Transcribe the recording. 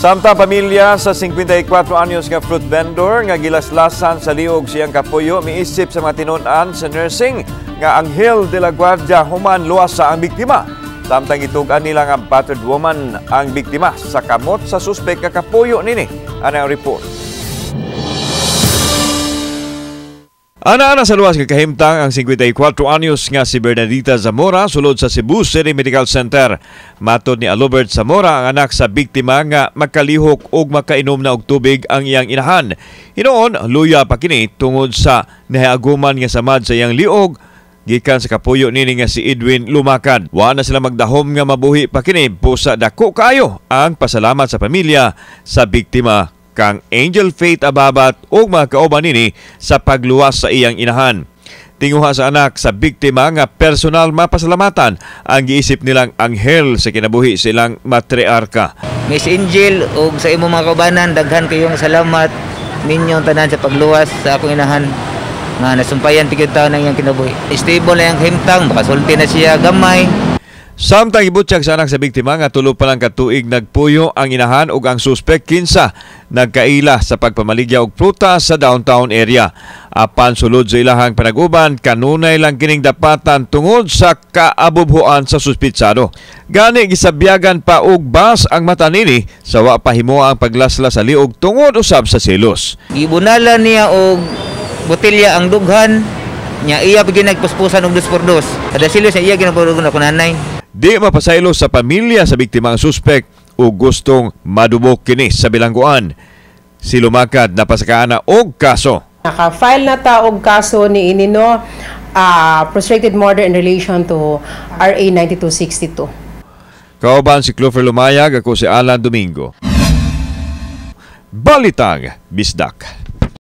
Samtang pamilya sa 54 anyos nga fruit vendor nga gilaslasan sa liog siyang kapuyo miisip sa mga tinun-an sa nursing nga Anghel de la Guardia human luwas sa ang biktima. Samtang gitug-an nila nga battered woman ang biktima sa kamot sa suspek nga kapuyo nini. Ano ang report? Ana-ana sa luwas kahimtang ang 54 anyos nga si Bernadita Zamora sulod sa Cebu City Medical Center. Matod ni Alobert Zamora, ang anak sa biktima, nga makalihok og makainom na og tubig ang iyang inahan. Hinoon, luya pa kini tungod sa nahiaguman nga samad sa iyang liog gikan sa kapuyo nini nga si Edwin Lumakad. Wa na sila magdahom nga mabuhi pa kini busa dako kaayo ang pasalamat sa pamilya sa biktima kang Angel Faith Ababat ug mga kauban nini sa pagluwas sa iyang inahan. Tinguha sa anak sa biktima nga personal mapasalamatan ang giisip nilang anghel sa kinabuhi silang matriarka. Miss Angel ug sa imong mga kaubanan, daghan kayong salamat ninyong tanan sa pagluwas sa akong inahan nga nasumpayan tigid taon ang iyang kinabuhi. Stable na iyang himtang, makasulti na siya gamay. Samtang ibutyag sa anak sa biktima nga 3 pa lang katuig nagpuyo ang inahan ug ang suspek kinsa nagkaila sa pagpamaligya og prutas sa downtown area. Apan sulod sa ilahang panaguban, kanunay lang kining dapatan tungod sa kaabubhuan sa suspitsado. Gani gisabyagan pa og bas ang mata nini sa wa pa himoa ang paglasla sa liog tungod usab sa selos. Gibunalan niya og botelya ang dughan nya, iya pa ginagpuspusan og 2x2. Kada silos niya iya ginapurog ako nanay. Di mapasaylo sa pamilya sa biktima ang suspek o gustong madubok kini sa bilangguan. Si Lumakad napasakaana og kaso. Naka-file na ta og kaso ni inino, frustrated murder in relation to RA 9262. Kauban si Clover Lumayag, ako si Alan Domingo. Balitang Bisdak.